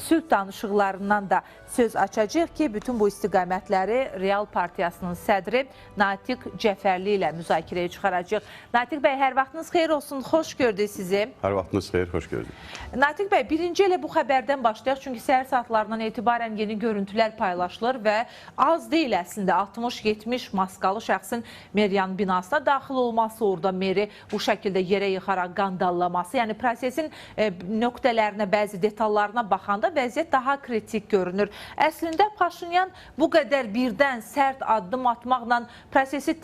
sülh danışıqlarından da söz açacağıq ki, bütün bu istiqamətləri Real Partiyasının sədri Natiq Cəfərli ilə müzakirəyə çıxaracaq. Natiq bəy, hər vaxtınız xeyir olsun, xoş gördük sizi. Hər vaxtınız xeyir, xoş gördük. Natiq bəy, birinci elə bu xəbərdən başlayaq, çünki səhər saatlarından etibarən yeni görüntülər paylaşılır və az deyil əslində 60-70 maskalı şəxsin Meriyanın binasına daxil olması, orada meri bu şəkildə yerə yıxaraq qandallaması, yəni prosesin nöqtələrinə, bəzi detallarına baxanda vəziyyət daha kritik görünür. Əslində Paşinyan bu qədər birdən sərt addım atmaqla prosesi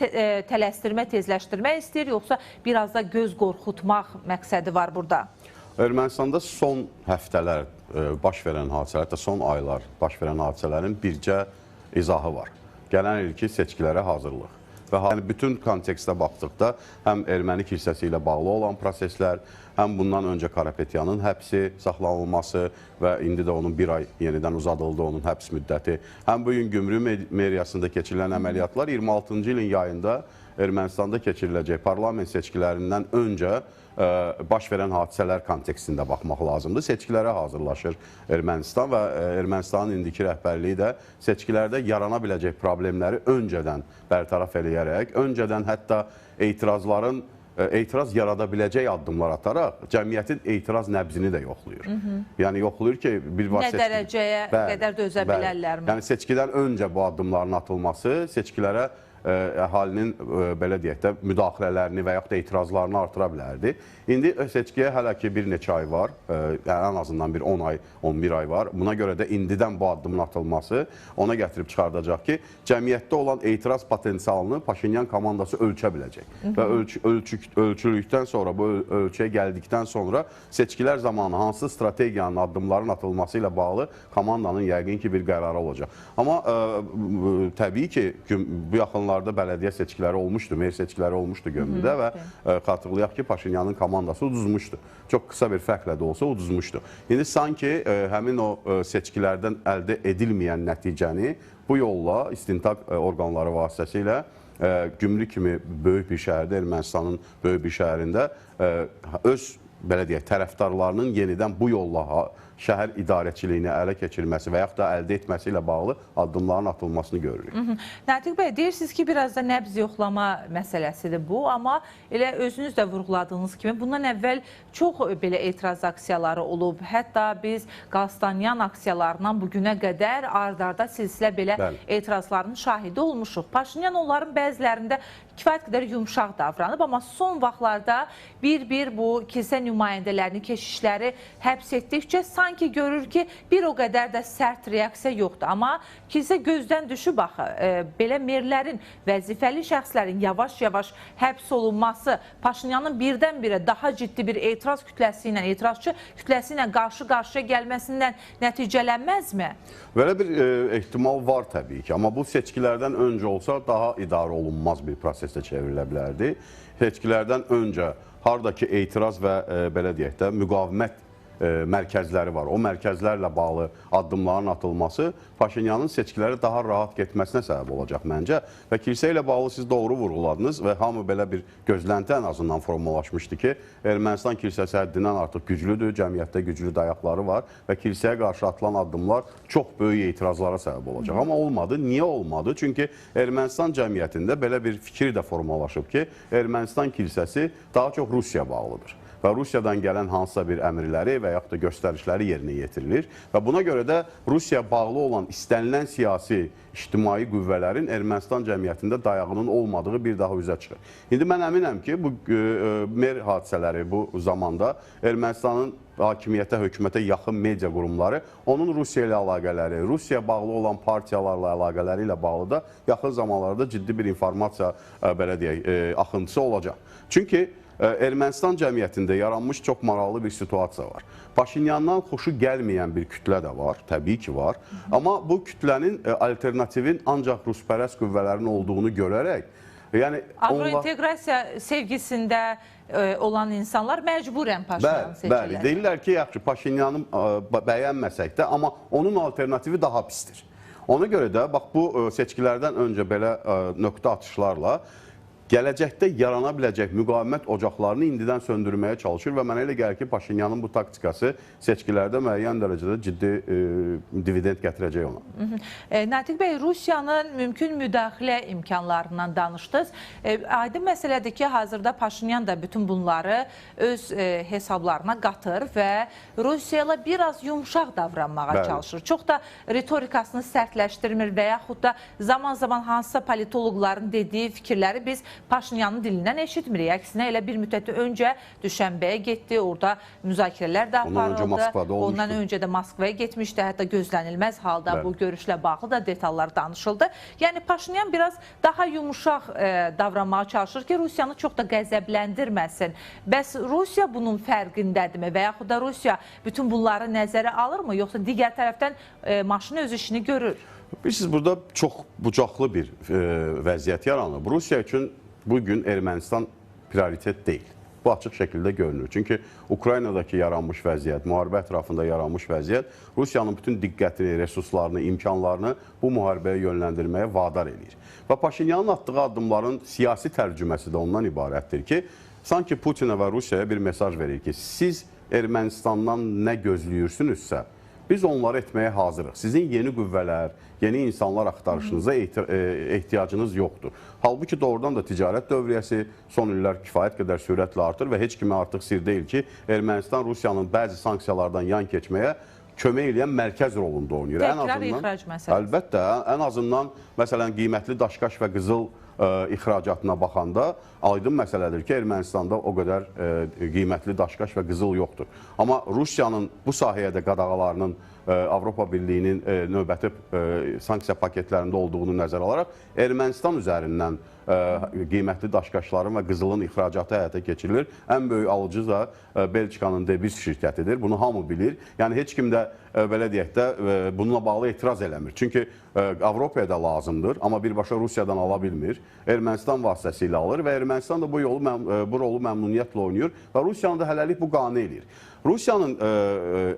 tələstirmə, tezləşdirmək istəyir, yoxsa biraz da göz qorxutmaq məqsədi var burada? Ermənistanda son həftələr baş verən hadisələr, hətta son aylar baş verən hadisələrin bircə izahı var. Gələn ilki seçkilərə hazırlıq. Və yəni bütün kontekstə baxdıqda həm erməni kilsəsi ilə bağlı olan proseslər, həm bundan öncə Karapetyanın həbsi saxlanılması və indi də onun bir ay yenidən uzadıldı onun həbs müddəti, həm bugün Gümrü meriyasında keçirilən əməliyyatlar 26-cı ilin yayında Ermənistanda keçiriləcək parlament seçkilərindən öncə baş verən hadisələr kontekstində baxmaq lazımdır. Seçkilərə hazırlaşır Ermənistan və Ermənistanın indiki rəhbərliyi də seçkilərdə yarana biləcək problemləri öncədən bərtaraf eləyərək, öncədən hətta etiraz yarada biləcək addımlar ataraq cəmiyyətin etiraz nəbzini də yoxlayır. Yəni yoxlayır ki, bir var nə dərəcəyə qədər dözə bilərlərmi? Yəni seçkidən öncə bu addımların atılması seçkilərə əhalinin belə deyək də müdaxilələrini və yaxud da etirazlarını artıra bilərdi. İndi seçkiyə hələ ki bir neçə ay var, yəni ən azından bir 10 ay, 11 ay var. Buna görə də indidən bu addımın atılması ona gətirib çıxardacaq ki, cəmiyyətdə olan etiraz potensialını Paşinyan komandası ölçə biləcək. Və ölçülükdən sonra, bu ölçüyə gəldikdən sonra seçkilər zamanı hansı strategiyanın, addımların atılması ilə bağlı komandanın yəqin ki bir qərarı olacaq. Amma təbii ki, bu yaxınlarda bələdiyyə seçkiləri olmuşdu, mer seçkiləri olmuşdu Gömrüdə və xatırlayaq ki, Paşinyanın komandası uduzmuşdu. Çox qısa bir fərqlə də olsa uduzmuşdu. İndi sanki həmin o seçkilərdən əldə edilməyən nəticəni bu yolla istintaq orqanları vasitəsilə Gümrü kimi böyük bir şəhərdə, Ermənistanın böyük bir şəhərində öz, belə deyək, tərəfdarlarının yenidən bu yolla şəhər idarəçiliyini ələ keçirməsi və yaxud da əldə etməsi ilə bağlı addımların atılmasını görürük. Natiq bəy, deyirsiniz ki, biraz da nəbz yoxlama məsələsidir bu, amma elə özünüz də vurğuladığınız kimi bundan əvvəl çox belə etiraz aksiyaları olub. Hətta biz Qalstanyan aksiyalarından bugünə qədər ard-arda silsilə belə etirazların şahidi olmuşuq. Paşinyan onların bəzilərində kifayət qədər yumşaq davranıb, amma son vaxtlarda bir-bir bu kilsə nümayəndələrini, keşişləri həbs etdikcə sanki görür ki, bir o qədər də sərt reaksiya yoxdur. Amma kilsə gözdən düşüb axı, belə merlərin, vəzifəli şəxslərin yavaş-yavaş həbs olunması, Paşinyanın birdən-birə daha ciddi bir etiraz kütləsi ilə, etirazçı kütləsi ilə qarşı-qarşıya gəlməsindən nəticələnməzmi? Belə bir ehtimal var təbii ki, amma bu seçkilərdən öncə olsa daha idarə olunmaz bir prosesə çevrilə bilərdi. Seçkilərdən öncə haradakı etiraz və belə deyək də müqavimət mərkəzləri var. O mərkəzlərlə bağlı addımların atılması Paşinyanın seçkilərə daha rahat getməsinə səbəb olacaq məncə. Və kilsə ilə bağlı siz doğru vurğuladınız və hamı belə bir gözlənti ən azından formalaşmışdı ki, Ermənistan kilsəsi həddindən artıq güclüdür, cəmiyyətdə güclü dayaqları var və kilsəyə qarşı atılan addımlar çox böyük etirazlara səbəb olacaq. Amma olmadı. Niyə olmadı? Çünki Ermənistan cəmiyyətində belə bir fikir də formalaşıb ki, Ermənistan kilsəsi daha çox Rusiya bağlıdır və Rusiyadan gələn hansısa bir əmrləri və yaxud da göstərişləri yerinə yetirilir və buna görə də Rusiya bağlı olan istənilən siyasi, ictimai qüvvələrin Ermənistan cəmiyyətində dayağının olmadığı bir daha üzə çıxır. İndi mən əminəm ki, bu mer hadisələri bu zamanda Ermənistanın hakimiyyətə, hökumətə yaxın media qurumları onun Rusiya ilə əlaqələri, Rusiya bağlı olan partiyalarla əlaqələri ilə bağlı da yaxın zamanlarda ciddi bir informasiya, belə deyək, axıntısı olacaq. Çünki Ermənistan cəmiyyətində yaranmış çox maraqlı bir situasiya var. Paşinyandan xoşu gəlməyən bir kütlə də var, təbii ki var. Amma bu kütlənin alternativin ancaq ruspərəst qüvvələrin olduğunu görərək, yəni Avrointeqrasiya sevgisində olan insanlar məcburən Paşinyanı seçirlər. Bəli, deyirlər ki, yaxşı, Paşinyanı bəyənməsək də, amma onun alternativi daha pisdir. Ona görə də bax bu seçkilərdən öncə belə nöqtə atışlarla Gələcəkdə yarana biləcək müqavimət ocaqlarını indidən söndürməyə çalışır və mənə elə gəlir ki, Paşinyanın bu taktikası seçkilərdə müəyyən dərəcədə ciddi dividend gətirəcək ona. Natiq bəy, Rusiyanın mümkün müdaxilə imkanlarından danışdınız. Aydın məsələdir ki, hazırda Paşinyan da bütün bunları öz hesablarına qatır və Rusiya ilə biraz yumşaq davranmağa çalışır. Çox da ritorikasını sərtləşdirmir və yaxud da zaman-zaman hansısa politoloqların dediyi fikirləri biz Paşinyanın dilindən eşitmirik. Əksinə elə bir müddət öncə Düşənbəyə getdi, orada müzakirələr də aparıldı. Ondan öncə də Moskvaya getmişdi, hətta gözlənilməz halda bu görüşlə bağlı da detallar danışıldı. Yəni Paşinyan biraz daha yumuşaq davranmağa çalışır ki, Rusiyanı çox da qəzəbləndirməsin. Bəs Rusiya bunun fərqindədirmi və yaxud da Rusiya bütün bunları nəzərə alırmı, yoxsa digər tərəfdən maşın öz işini görür? Bilirsiniz, burada çox bucaqlı bir vəziyyət yaranıb. Rusiya üçün bugün Ermənistan prioritet deyil. Bu açıq şəkildə görünür. Çünki Ukraynadakı yaranmış vəziyyət, müharibə ətrafında yaranmış vəziyyət Rusiyanın bütün diqqətini, resurslarını, imkanlarını bu müharibəyə yönləndirməyə vadar eləyir. Və Paşinyanın atdığı addımların siyasi tərcüməsi də ondan ibarətdir ki, sanki Putinə və Rusiyaya bir mesaj verir ki, siz Ermənistandan nə gözləyirsinizsə, biz onları etməyə hazırıq. Sizin yeni qüvvələr, yeni insanlar axtarışınıza ehtiyacınız yoxdur. Halbuki doğrudan da ticarət dövriyyəsi son illər kifayət qədər sürətlə artır və heç kimə artıq sir deyil ki, Ermənistan Rusiyanın bəzi sanksiyalardan yan keçməyə kömək eləyən mərkəz rolunda oynayır. Təkrar ixrac məsələsi. Əlbəttə, ən azından məsələn qiymətli daşqaş və qızıl ixracatına baxanda aydın məsələdir ki, Ermənistanda o qədər qiymətli daşqaş və qızıl yoxdur. Amma Rusiyanın bu sahəyə də qadağalarının Avropa Birliyinin növbəti sanksiya paketlərində olduğunu nəzərə alaraq Ermənistan üzərindən qiymətli daşqaşların və qızılın ixracatı həyata keçirilir. Ən böyük alıcı da Belçikanın Debis şirkətidir. Bunu hamı bilir. Yəni heç kim də belə deyək də bununla bağlı etiraz eləmir. Çünki Avropaya da lazımdır, amma birbaşa Rusiyadan ala bilmir. Ermənistan vasitəsilə alır və Ermənistan da bu rolu məmnuniyyətlə oynayır və Rusiyanı da hələlik bu qane eləyir. Rusiyanın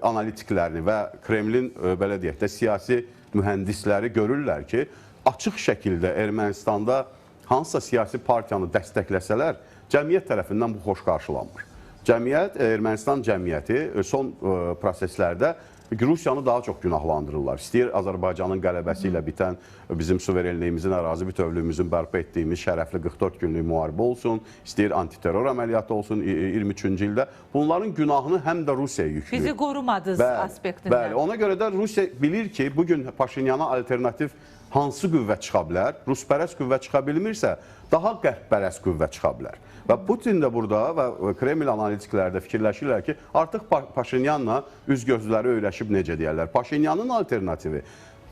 analitiklərini və Kremlin belə deyək də siyasi mühəndisləri görürlər ki, açıq şəkildə Ermənistanda hansısa siyasi partiyanı dəstəkləsələr, cəmiyyət tərəfindən bu xoş qarşılanmır. Cəmiyyət, Ermənistan cəmiyyəti son proseslərdə Rusiyanı daha çox günahlandırırlar. İstəyir Azərbaycanın qələbəsi ilə bitən bizim suverenliyimizin, ərazi bütövlüyümüzün bərpa etdiyimiz şərəfli 44 günlük müharibə olsun, istəyir antiterror əməliyyatı olsun 23-cü ildə. Bunların günahını həm də Rusiyaya yükləyir. Bizi qorumadınız aspektindən. Bəli, ona görə də Rusiya bilir ki, bugün Paşinyana alternativ hansı qüvvə çıxa bilər? Ruspərəst qüvvə çıxa bilmirsə, daha qərбpərəst qüvvə çıxa bilər. Və Putin də burada və Kreml analitikləri də fikirləşirlər ki, artıq Paşinyanla üz gözləri öyrəşib necə deyərlər. Paşinyanın alternativi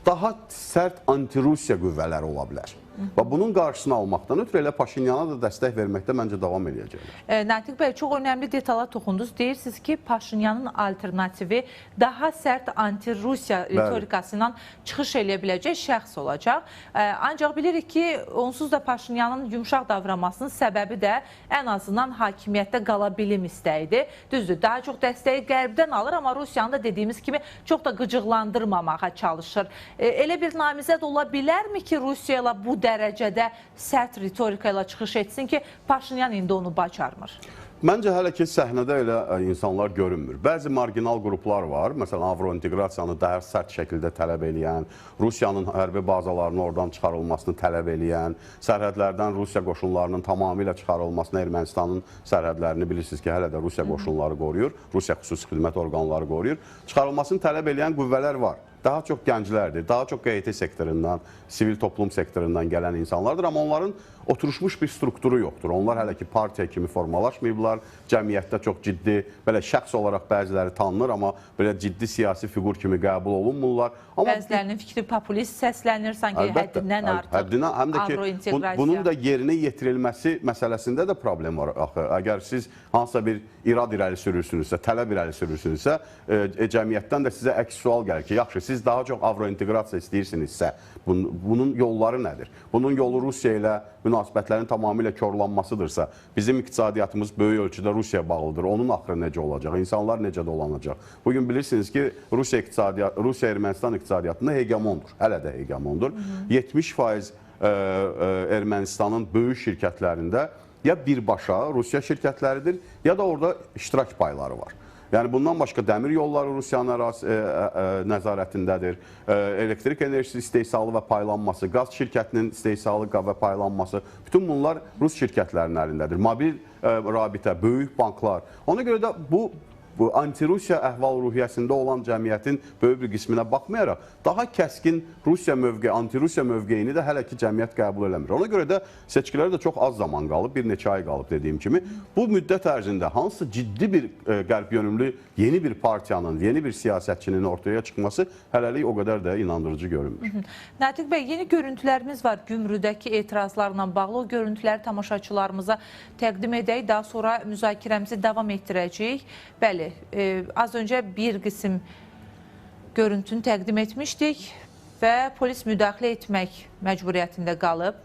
daha sərt anti-Rusiya qüvvələri ola bilər. Və bunun qarşısını almaqdan ötürü elə Paşinyana da dəstək verməkdə məncə davam eləyəcəklər. Natiq bəy, çox önəmli detala toxundunuz. Deyirsiniz ki, Paşinyanın alternativi daha sərt anti-Rusiya ritorikası ilə çıxış eləyə biləcək şəxs olacaq. Ancaq bilirik ki, onsuz da Paşinyanın yumşaq davranmasının səbəbi də ən azından hakimiyyətdə qala bilim istəyidir. Düzdür, daha çox dəstəyi qərbdən alır, amma Rusiyanı da dediyimiz kimi çox da qıcıqlandırmamağa çalışır. Elə bir namizəd ola bilərmi ki, Rusiya ilə bu dərəcədə sərt ritorika ilə çıxış etsin ki, Paşinyan indi onu bacarmır? Məncə hələ ki səhnədə elə insanlar görünmür. Bəzi marginal qruplar var. Məsələn, avrointeqrasiyanı daha sərt şəkildə tələb eləyən, Rusiyanın hərbi bazalarının oradan çıxarılmasını tələb eləyən, sərhədlərdən Rusiya qoşunlarının tamamilə çıxarılmasını, Ermənistanın sərhədlərini bilirsiniz ki, hələ də Rusiya qoşunları qoruyur, Rusiya xüsusi xidmət orqanları qoruyur. Çıxarılmasını tələb eləyən qüvvələr var. Daha çox gənclərdir, daha çox QET sektorundan, sivil toplum sektorundan gələn insanlardır, amma onların oturuşmuş bir strukturu yoxdur. Onlar hələ ki partiya kimi formalaşmayıblar, cəmiyyətdə çox ciddi, belə şəxs olaraq bəziləri tanınır, amma belə ciddi siyasi fiqur kimi qəbul olunmurlar. Amma bəzilərinin fikri populist səslənir, sanki əlbəttə, həddindən artıq. Həddindən, həm də ki, bunun da yerinə yetirilməsi məsələsində də problem var axı. Əgər siz hansısa bir irad irəli sürürsünüzsə, tələb irəli sürürsünüzsə, cəmiyyətdən də sizə əks sual gəlir ki, yaxşı, siz daha çox avrointeqrasiya istəyirsinizsə, bunun yolları nədir? Bunun yolu Rusiya ilə münasibətlərin tamamilə korlanmasıdırsa, bizim iqtisadiyyatımız böyük ölçüdə Rusiyaya bağlıdır. Onun axırı necə olacaq? İnsanlar necə dolanacaq? Bugün bilirsiniz ki, Rusiya Ermənistan iqtisadiyyatında hegemondur. Hələ də hegemondur. 70% Ermənistanın böyük şirkətlərində ya birbaşa Rusiya şirkətləridir, ya da orada iştirak payları var. Yəni bundan başqa dəmir yolları Rusiyanın nəzarətindədir, elektrik enerjisi istehsalı və paylanması, qaz şirkətinin istehsalı və paylanması, bütün bunlar Rus şirkətlərinin əlindədir. Mobil rabitə, böyük banklar. Ona görə də bu anti-Rusiya əhval-ruhiyyəsində olan cəmiyyətin böyük bir qisminə baxmayaraq, daha kəskin Rusiya mövqeyi, anti-Rusiya mövqeyini də hələ ki cəmiyyət qəbul eləmir. Ona görə də seçkilərə də çox az zaman qalıb, bir neçə ay qalıb dediyim kimi. Bu müddət ərzində hansısa ciddi bir qərb yönümlü yeni bir partiyanın, yeni bir siyasətçinin ortaya çıxması hələlik o qədər də inandırıcı görünmür. Natiq bəy, yeni görüntülərimiz var Gümrüdəki etirazlarla bağlı. O görüntüləri tamaşaçılarımıza təqdim edək. Daha sonra müzakirəmizi davam etdirəcəyik. Bəli, az öncə bir qism görüntünü təqdim etmişdik və polis müdaxilə etmək məcburiyyətində qalıb.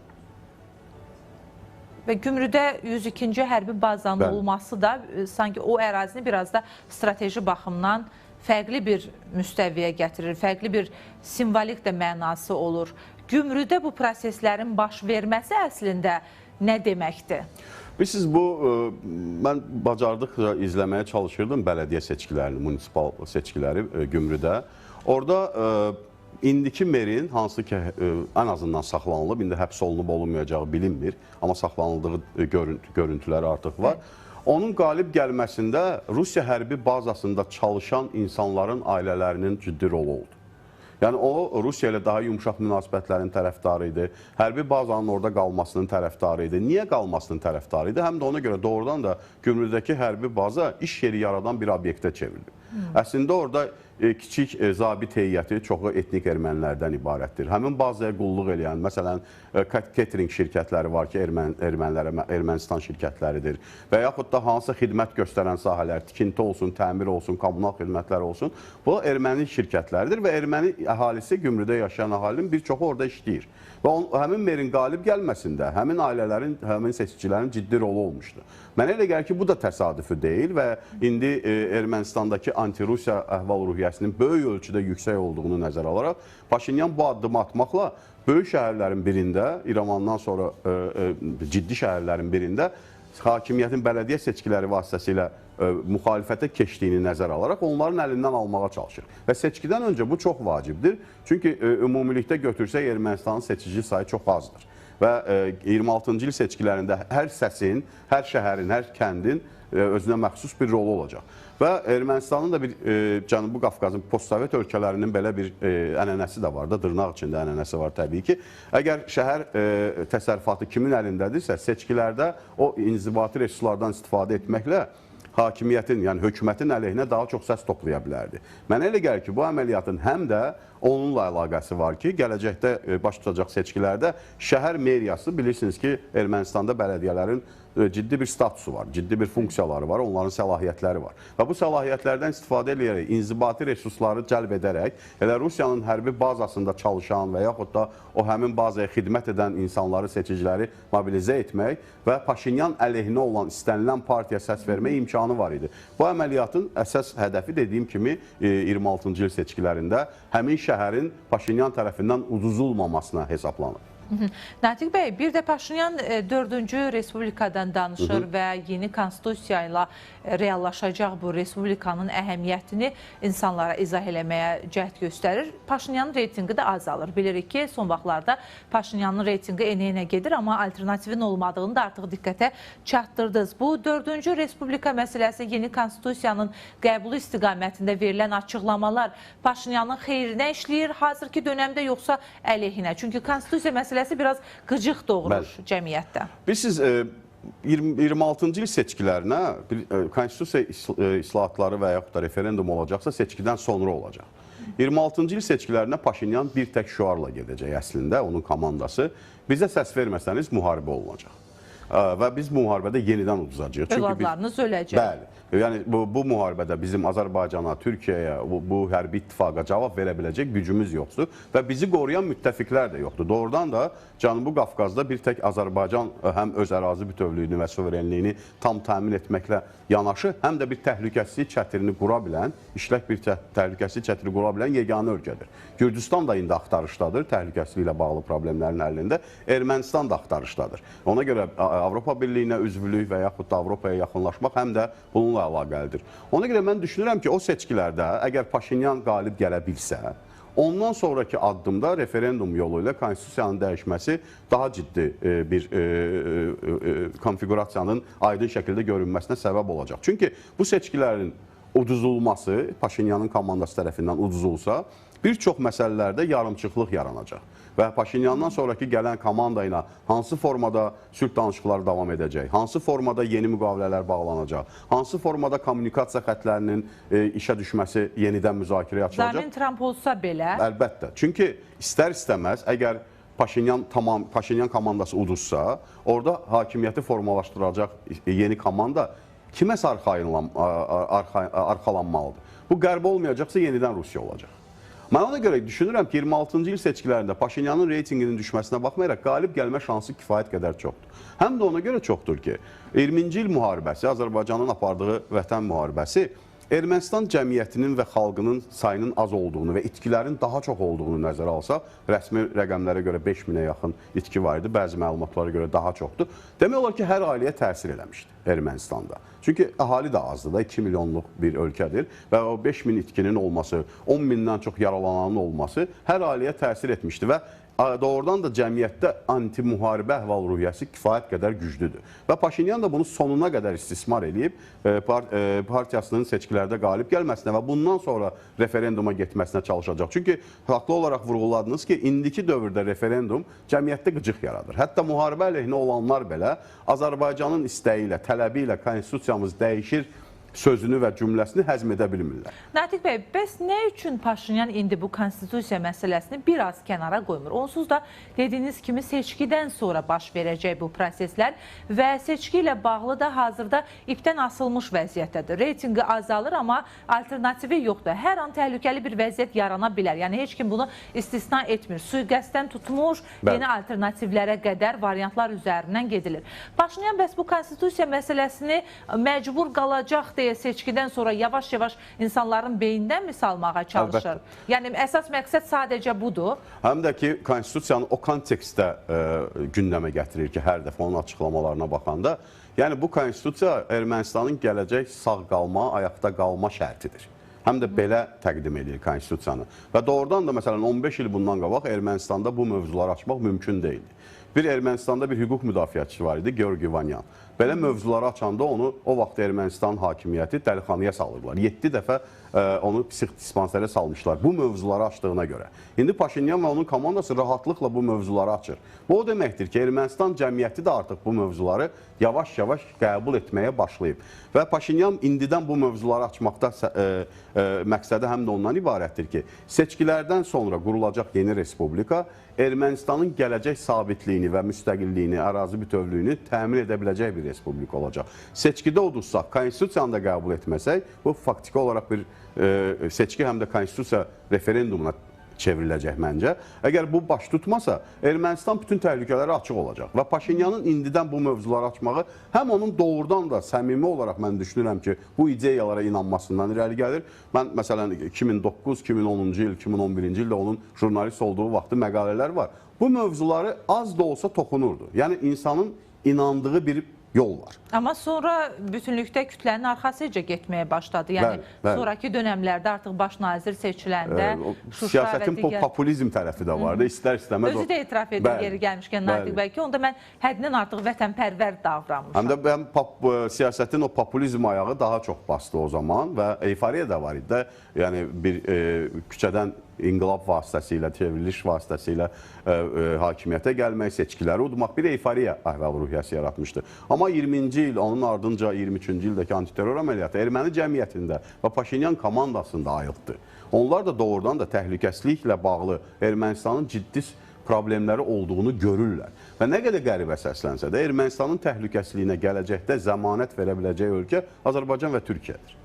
Və Gümrüdə 102-ci hərbi bazanın olması da sanki o ərazini biraz da strateji baxımdan fərqli bir müstəviyə gətirir, fərqli bir simvolik də mənası olur. Gümrüdə bu proseslərin baş verməsi əslində nə deməkdir? Bilirsiniz, bu, mən bacardıqca izləməyə çalışırdım bələdiyyə seçkilərini, munisipal seçkiləri Gümrüdə. Orada indiki merin, hansı ki ən azından saxlanılıb, indi həbs olunub olunmayacağı bilinmir, amma saxlanıldığı görüntüləri artıq var. Onun qalib gəlməsində Rusiya hərbi bazasında çalışan insanların ailələrinin ciddi rolu oldu. Yəni o, Rusiya ilə daha yumşaq münasibətlərin tərəfdarı idi, hərbi bazanın orada qalmasının tərəfdarı idi. Niyə qalmasının tərəfdarı idi? Həm də ona görə doğrudan da Gümrüdəki hərbi baza iş yeri yaradan bir obyektə çevrilib. Əslində orada kiçik zabit heyəti çoxu etnik ermənilərdən ibarətdir. Həmin bazaya qulluq eləyən, məsələn, catering şirkətləri var ki, Ermənistan şirkətləridir və yaxud da hansısa xidmət göstərən sahələr, tikinti olsun, təmir olsun, kommunal xidmətlər olsun, bu erməni şirkətləridir və erməni əhalisi, Gümrüdə yaşayan əhalinin bir çoxu orada işləyir. Və həmin merin qalib gəlməsində həmin ailələrin, həmin seçicilərin ciddi rolu olmuşdu. Mənə elə gəlir ki, bu da təsadüfü deyil və indi Ermənistandakı anti-Rusiya əhval-ruhiyyəsinin böyük ölçüdə yüksək olduğunu nəzərə alaraq Paşinyan bu addımı atmaqla böyük şəhərlərin birində, İrəvandan sonra ciddi şəhərlərin birində hakimiyyətin bələdiyyə seçkiləri vasitəsilə müxalifətə keçdiyini nəzərə alaraq onların əlindən almağa çalışır. Və seçkidən öncə bu çox vacibdir. Çünki ümumilikdə götürsək Ermənistanın seçici sayı çox azdır. Və 26-cı il seçkilərində hər səsin, hər şəhərin, hər kəndin özünə məxsus bir rolu olacaq. Və Ermənistanın da bir Cənubi Qafqazın postsovet ölkələrinin belə bir ənənəsi də var da, dırnaq içində ənənəsi var təbii ki. Əgər şəhər təsərrüfatı kimin əlindədirsə, seçkilərdə o inzibati resurslardan istifadə etməklə hakimiyyətin, yəni hökumətin əleyhinə daha çox səs toplaya bilərdi. Mənə elə gəlir ki, bu əməliyyatın həm də onunla əlaqəsi var ki, gələcəkdə baş tutacaq seçkilərdə şəhər meriyası, bilirsiniz ki, Ermənistanda bələdiyyələrin ciddi bir statusu var, ciddi bir funksiyaları var, onların səlahiyyətləri var. Və bu səlahiyyətlərdən istifadə edərək, inzibati resursları cəlb edərək, elə Rusiyanın hərbi bazasında çalışan və yaxud da o həmin bazaya xidmət edən insanları, seçiciləri mobilizə etmək və Paşinyan əleyhinə olan istənilən partiya səs vermək imkanı var idi. Bu əməliyyatın əsas hədəfi dediyim kimi 26-cı il seçkilərində həmin şəhərin Paşinyan tərəfindən uduzulmamasına hesablanır. Natiq bəy, bir də Paşinyan 4-cü Respublikadan danışır və yeni konstitusiya ilə reallaşacaq bu Respublikanın əhəmiyyətini insanlara izah eləməyə cəhd göstərir. Paşinyanın reytinqi də azalır. Bilirik ki, son vaxtlarda Paşinyanın reytinqi enə-enə gedir, amma alternativin olmadığını da artıq diqqətə çatdırdınız. Bu 4-cü Respublika məsələsi, yeni konstitusiyanın qəbulu istiqamətində verilən açıqlamalar Paşinyanın xeyrinə işləyir hazırki dönəmdə yoxsa əleyhinə? Çünki konstitusiya məsələsi biraz qıcıq doğurur cəmiyyətdə. Bilirsiniz, 26-cı il seçkilərinə konstitusiya islahatları və yaxud da referendum olacaqsa seçkidən sonra olacaq. 26-cı il seçkilərinə Paşinyan bir tək şüarla gedəcək əslində, onun komandası. Bizə səs verməsəniz müharibə olunacaq. Və biz bu müharibədə yenidən uduzacağıq. Övladlarınız öləcək. Bəli. Yəni bu müharibədə bizim Azərbaycana, Türkiyəyə, bu hərbi ittifaqa cavab verə biləcək gücümüz yoxdur və bizi qoruyan müttəfiqlər də yoxdur. Doğrudan da Cənubi Qafqazda bir tək Azərbaycan həm öz ərazi bütövlüyünü və suverenliyini tam təmin etməklə yanaşı, həm də bir təhlükəsizlik çətirini qura bilən, işlək bir təhlükəsizlik çətiri qura bilən yeganə ölkədir. Gürcüstan da indi axtarışdadır, təhlükəsizliklə bağlı problemlərin həllində. Ermənistan da axtarışdadır. Ona görə Avropa Birliyinə üzvlük və yaxud da Avropaya yaxınlaşmaq həm də bununla əlaqəlidir. Ona görə mən düşünürəm ki, o seçkilərdə əgər Paşinyan qalib gələ bilsə, ondan sonraki addımda referendum yolu ilə konstitusiyanın dəyişməsi daha ciddi bir konfiqurasiyanın aydın şəkildə görünməsinə səbəb olacaq. Çünki bu seçkilərin uduzulması, Paşinyanın komandası tərəfindən uduzulsa, bir çox məsələlərdə yarımçıqlıq yaranacaq. Və Paşinyandan sonraki gələn komanda ilə hansı formada sülh danışıqları davam edəcək, hansı formada yeni müqavilələr bağlanacaq, hansı formada kommunikasiya xətlərinin işə düşməsi yenidən müzakirəyə açılacaq. Zamin Tramp olsa belə. Əlbəttə. Çünki istər-istəməz əgər Paşinyan komandası uduzsa, orada hakimiyyəti formalaşdıracaq yeni komanda kiməsə arxalanmalıdır. Bu qərb olmayacaqsa yenidən Rusiya olacaq. Mən ona görə düşünürəm ki, 26-cı il seçkilərində Paşinyanın reytinginin düşməsinə baxmayaraq qalib gəlmə şansı kifayət qədər çoxdur. Həm də ona görə çoxdur ki, 20-ci il müharibəsi, Azərbaycanın apardığı vətən müharibəsi Ermənistan cəmiyyətinin və xalqının sayının az olduğunu və itkilərin daha çox olduğunu nəzərə alsaq, rəsmi rəqəmlərə görə 5000-ə yaxın itki var idi, bəzi məlumatlara görə daha çoxdur. Demək olar ki, hər ailəyə təsir eləmişdi Ermənistanda. Çünki əhali də azdır da, 2 milyonluq bir ölkədir və o 5000 itkinin olması, 10 mindən çox yaralananın olması hər ailəyə təsir etmişdi və doğrudan da cəmiyyətdə anti-müharibə əhval-ruhiyyəsi kifayət qədər güclüdür. Və Paşinyan da bunu sonuna qədər istismar eləyib partiyasının seçkilərdə qalib gəlməsinə və bundan sonra referenduma getməsinə çalışacaq. Çünki haqlı olaraq vurğuladınız ki, indiki dövrdə referendum cəmiyyətdə qıcıq yaradır. Hətta müharibə əleyhinə olanlar belə Azərbaycanın istəyi ilə, tələbi ilə konstitusiyamız dəyişir sözünü və cümləsini həzm edə bilmirlər. Natiq bəy, bəs nə üçün Paşinyan indi bu konstitusiya məsələsini biraz kənara qoymur? Onsuz da dediyiniz kimi seçkidən sonra baş verəcək bu proseslər və seçki ilə bağlı da hazırda ipdən asılmış vəziyyətdədir. Reytinqi azalır, amma alternativi yoxdur. Hər an təhlükəli bir vəziyyət yarana bilər. Yəni heç kim bunu istisna etmir. Sui-qəsdən tutmuş, yeni alternativlərə qədər variantlar üzərindən gedilir. Paşinyan bəs bu konstitusiya məsələsini məcbur qalacaq deyə seçkidən sonra yavaş-yavaş insanların beynindən mi salmağa çalışır? Əlbəttə. Yəni əsas məqsəd sadəcə budur. Həm də ki, konstitusiyanı o kontekstdə gündəmə gətirir ki, hər dəfə onun açıqlamalarına baxanda, yəni bu konstitusiya Ermənistanın gələcək sağ qalma, ayaqda qalma şərtidir. Həm də belə təqdim edir konstitusiyanı. Və doğrudan da məsələn 15 il bundan qabaq Ermənistanda bu mövzuları açmaq mümkün deyildi. Bir Ermənistanda bir hüquq müdafiəçisi var idi, Georgi Vanyan. Belə mövzuları açanda onu o vaxt Ermənistan hakimiyyəti dəlixanaya salırdılar. 7 dəfə onu psix dispanserə salmışlar bu mövzuları açdığına görə. İndi Paşinyan və onun komandası rahatlıqla bu mövzuları açır. Bu o deməkdir ki, Ermənistan cəmiyyəti də artıq bu mövzuları yavaş-yavaş qəbul etməyə başlayıb. Və Paşinyan indidən bu mövzuları açmaqda məqsədi həm də ondan ibarətdir ki, seçkilərdən sonra qurulacaq yeni respublika Ermənistanın gələcək sabitliyini və müstəqilliyini, ərazi bütövlüyünü təmin edə biləcək bir respublika olacaq. Seçkidə udursaq, konstitusiyanı da qəbul etməsək, bu faktiki olaraq bir seçki həm də konstitusiya referendumuna çevriləcək məncə. Əgər bu baş tutmasa, Ermənistan bütün təhlükələrə açıq olacaq. Və Paşinyanın indidən bu mövzuları açmağı həm onun doğrudan da səmimi olaraq mən düşünürəm ki, bu ideyalara inanmasından irəli gəlir. Mən məsələn 2009, 2010-cu il, 2011-ci ildə onun jurnalist olduğu vaxtı məqalələr var. Bu mövzuları az da olsa toxunurdu. Yəni insanın inandığı bir yol var. Amma sonra bütünlükdə kütlənin arxasıca getməyə başladı. Yəni bəli, bəli. Sonraki dönəmlərdə artıq baş nazir seçiləndə Şuşa siyasətin və digər populizm tərəfi də vardı. İstər-istəməz özü də etiraf edir yeri gəlmişkən Natiq bəy ki, onda mən həddindən artıq vətənpərvər davranmışam. Həm də mən siyasətin o populizm ayağı daha çox bastı o zaman və eyfariya da var idi də. Yəni bir küçədən inqilab vasitəsilə, çevriliş vasitəsilə hakimiyyətə gəlmək, seçkiləri udmaq bir eyfariya əhval-ruhiyyəsi yaratmışdı. Amma 20-ci il, onun ardınca 23-cü ildəki antiterror əməliyyatı erməni cəmiyyətində və Paşinyan komandasında ayıltdı. Onlar da doğrudan da təhlükəsizliklə bağlı Ermənistanın ciddi problemləri olduğunu görürlər. Və nə qədər qəribə səslənsə də Ermənistanın təhlükəsizliyinə gələcəkdə zəmanət verə biləcəyi ölkə Azərbaycan və Türkiyədir.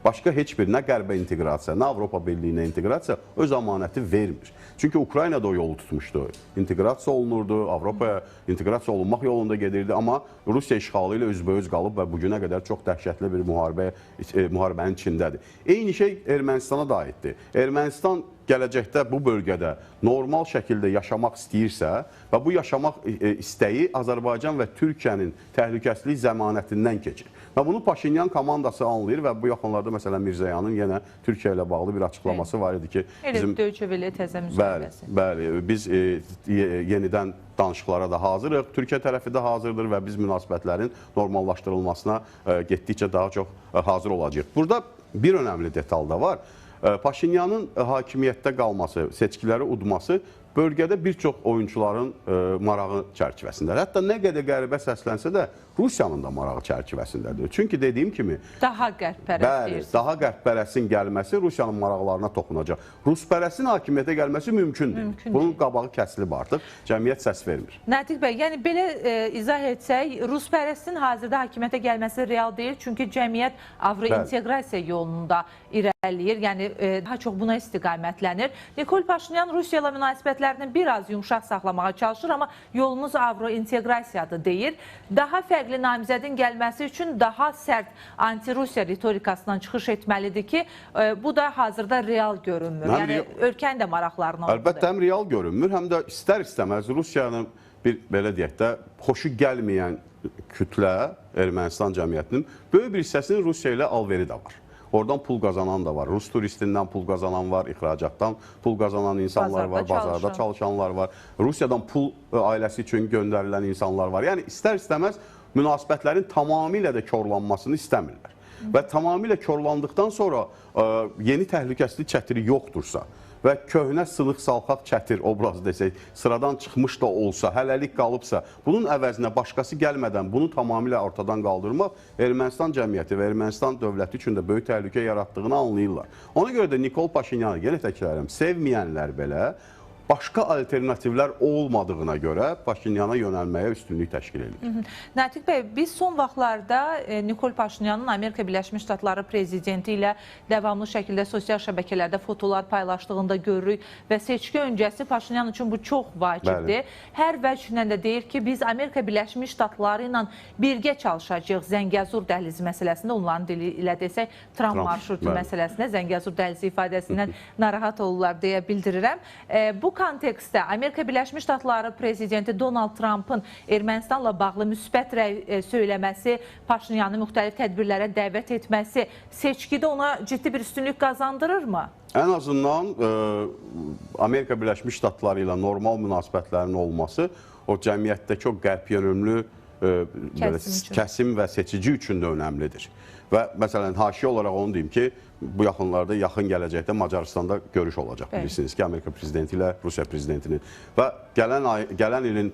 Başqa heç bir nə qərbə inteqrasiya, nə Avropa Birliyinə inteqrasiya öz əmanəti vermir. Çünki Ukrayna da o yolu tutmuşdu. İnteqrasiya olunurdu, Avropaya inteqrasiya olunmaq yolunda gedirdi, amma Rusiya işğalı ilə üzbəüz qalıb və bugünə qədər çox dəhşətli bir müharibənin içindədir. Eyni şey Ermənistana da aiddir. Ermənistan gələcəkdə bu bölgədə normal şəkildə yaşamaq istəyirsə və bu yaşamaq istəyi Azərbaycan və Türkiyənin təhlükəsizlik zəmanətindən keçir. Və bunu Paşinyan komandası anlayır və bu yaxınlarda məsələn Mirzəyanın yenə Türkiyə ilə bağlı bir açıqlaması var idi ki, bizim Döyçəveli təzə müsahibəsi. Bəli, bəli, biz yenidən danışıqlara da hazırıq, Türkiyə tərəfi də hazırdır və biz münasibətlərin normallaşdırılmasına getdikcə daha çox hazır olacağıq. Burada bir önəmli detal da var. Paşinyanın hakimiyyətdə qalması, seçkiləri udması bölgədə bir çox oyunçuların marağı çərçivəsindədir. Hətta nə qədər qəribə səslənsə də Rusiyanın da marağı çərçivəsindədir. Çünki dediyim kimi daha qərbpərəst deyirsin. Daha qərbpərəstin gəlməsi Rusiyanın maraqlarına toxunacaq. Ruspərəstin hakimiyyətə gəlməsi mümkün deyil. Bunun qabağı kəsilib artıq. Cəmiyyət səs vermir. Natiq bəy, yəni belə izah etsək, ruspərəstin hazırda hakimiyyətə gəlməsi real deyil. Çünki cəmiyyət avrointeqrasiya yolunda irəliləyir. Yəni daha çox buna istiqamətlənir. Nikol Paşinyan Rusiya ilə münasibətlərini biraz yumşaq saxlamağa çalışır, amma yolumuz avrointeqrasiyadır deyir. Daha fərqli namizədin gəlməsi üçün daha sərt anti-Rusiya ritorikasından çıxış etməlidir ki, bu da hazırda real görünmür. Yəni ölkənin də maraqlarına uyğundur. Əlbəttə, həm real görünmür, həm də istər-istəməz Rusiyanın bir, belə deyək də, xoşu gəlməyən kütlə Ermənistan cəmiyyətinin böyük bir hissəsinin Rusiya ilə alveri də var. Oradan pul qazanan da var. Rus turistindən pul qazanan var, ixracatdan pul qazanan insanlar var, bazarda çalışanlar var. Rusiyadan pul ailəsi üçün göndərilən insanlar var. Yəni istər-istəməz münasibətlərin tamamilə də korlanmasını istəmirlər. Və tamamilə korlandıqdan sonra yeni təhlükəsizlik çətiri yoxdursa və köhnə sınıq salxaq çətir obrazı desək, sıradan çıxmış da olsa, hələlik qalıbsa, bunun əvəzinə başqası gəlmədən bunu tamamilə ortadan qaldırmaq Ermənistan cəmiyyəti və Ermənistan dövləti üçün də böyük təhlükə yaratdığını anlayırlar. Ona görə də Nikol Paşinyanı, yenə təkrar edirəm, sevməyənlər belə başqa alternativlər olmadığına görə Paşinyana yönəlməyə üstünlük təşkil edir. Natiq bəy, biz son vaxtlarda Nikol Paşinyanın Amerika Birləşmiş Ştatları prezidenti ilə davamlı şəkildə sosial şəbəkələrdə fotolar paylaşdığında görürük və seçki öncəsi Paşinyan üçün bu çox vacibdir. Bəli. Hər vəclə də deyir ki, biz Amerika Birləşmiş Ştatları ilə birgə çalışacağıq Zəngəzur dəhlizi məsələsində, onların dili ilə desək, Tramp marşrutu məsələsində Zəngəzur dəhlizi ifadəsindən narahat olurlar deyə bildirirəm. Bu kontekstdə Amerika Birləşmiş Ştatları prezidenti Donald Trumpın Ermənistanla bağlı müsbət rəy söyləməsi, Paşinyanı müxtəlif tədbirlərə dəvət etməsi seçkidə ona ciddi bir üstünlük qazandırırmı? Ən azından Amerika Birləşmiş Ştatları ilə normal münasibətlərin olması o cəmiyyətdəki o qərb yönümlü kəsim və seçici üçün də önəmlidir. Və məsələn, haşiyə olaraq onu deyim ki, bu yaxınlarda, yaxın gələcəkdə Macaristanda görüş olacaq. Bilirsiniz ki, Amerika prezidenti ilə Rusiya prezidentinin və gələn ilin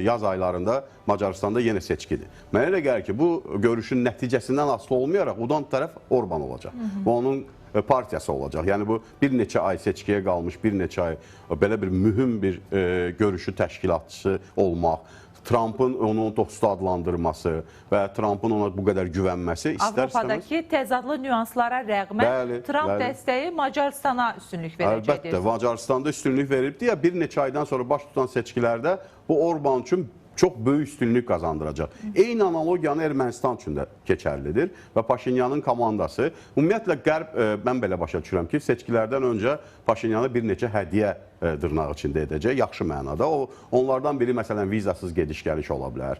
yaz aylarında Macaristanda yenə seçkidir. Mənə elə gəlir ki, bu görüşün nəticəsindən asılı olmayaraq udan tərəf Orban olacaq. Və onun partiyası olacaq. Yəni bu bir neçə ay seçkiyə qalmış, bir neçə ay belə bir mühüm bir görüşü təşkilatçısı olmaq, Trumpın onu dostu adlandırması və Trumpın ona bu qədər güvənməsi istər-istəməz Avropadakı təzadlı nüanslara rəğmən bəli, Trump bəli. dəstəyi Macaristana üstünlük verəcək. Əlbəttə, Macaristanda üstünlük verib deyə bir neçə aydan sonra baş tutan seçkilərdə bu Orban üçün çox böyük üstünlük qazandıracaq. Eyni analogiyanı Ermənistan üçün də keçərlidir və Paşinyanın komandası, ümumiyyətlə Qərb, mən belə başa düşürəm ki, seçkilərdən öncə Paşinyanı bir neçə hədiyyə dırnaq içində edəcək, yaxşı mənada. Onlardan biri məsələn vizasız gediş-gəliş ola bilər.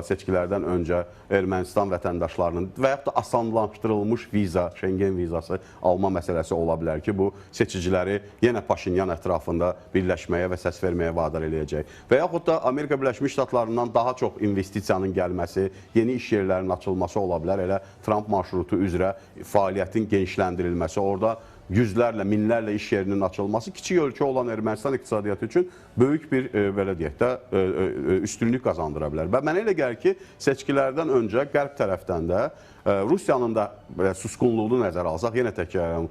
Seçkilərdən öncə Ermənistan vətəndaşlarının və yaxud da asanlaşdırılmış viza, Şengen vizası alma məsələsi ola bilər ki, bu seçiciləri yenə Paşinyan ətrafında birləşməyə və səs verməyə vadar eləyəcək. Və yaxud da Amerika Birləşmiş Ştatlarından daha çox investisiyanın gəlməsi, yeni iş yerlərinin açılması ola bilər. Elə Tramp marşrutu üzrə fəaliyyətin genişləndirilməsi, orada yüzlərlə, minlərlə iş yerinin açılması kiçik ölkə olan Ermənistan iqtisadiyyatı üçün böyük bir belə deyək də üstünlük qazandıra bilər. Və mənə elə gəlir ki, seçkilərdən öncə qərb tərəfdən də Rusiyanın da susqunluğunu nəzərə alsaq, yenə təkrarlayıram,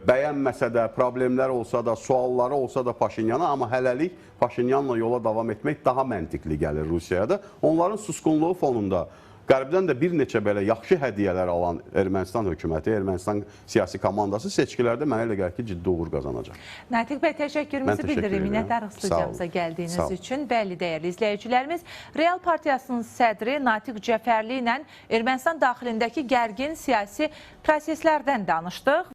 bəyənməsə də, problemlər olsa da, sualları olsa da Paşinyana, amma hələlik Paşinyanla yola davam etmək daha məntiqli gəlir Rusiyaya da. Onların susqunluğu fonunda Qərbdən də bir neçə belə yaxşı hədiyyələr alan Ermənistan hökuməti, Ermənistan siyasi komandası seçkilərdə mənə elə gəlir ki, ciddi uğur qazanacaq. Natiq bəy, təşəkkürümüzü bildiririk. Minnətdarıq studiyamıza gəldiyiniz üçün. Bəli, dəyərli izləyicilərimiz, Real Partiyasının sədri Natiq Cəfərli ilə Ermənistan daxilindəki gərgin siyasi proseslərdən danışdıq.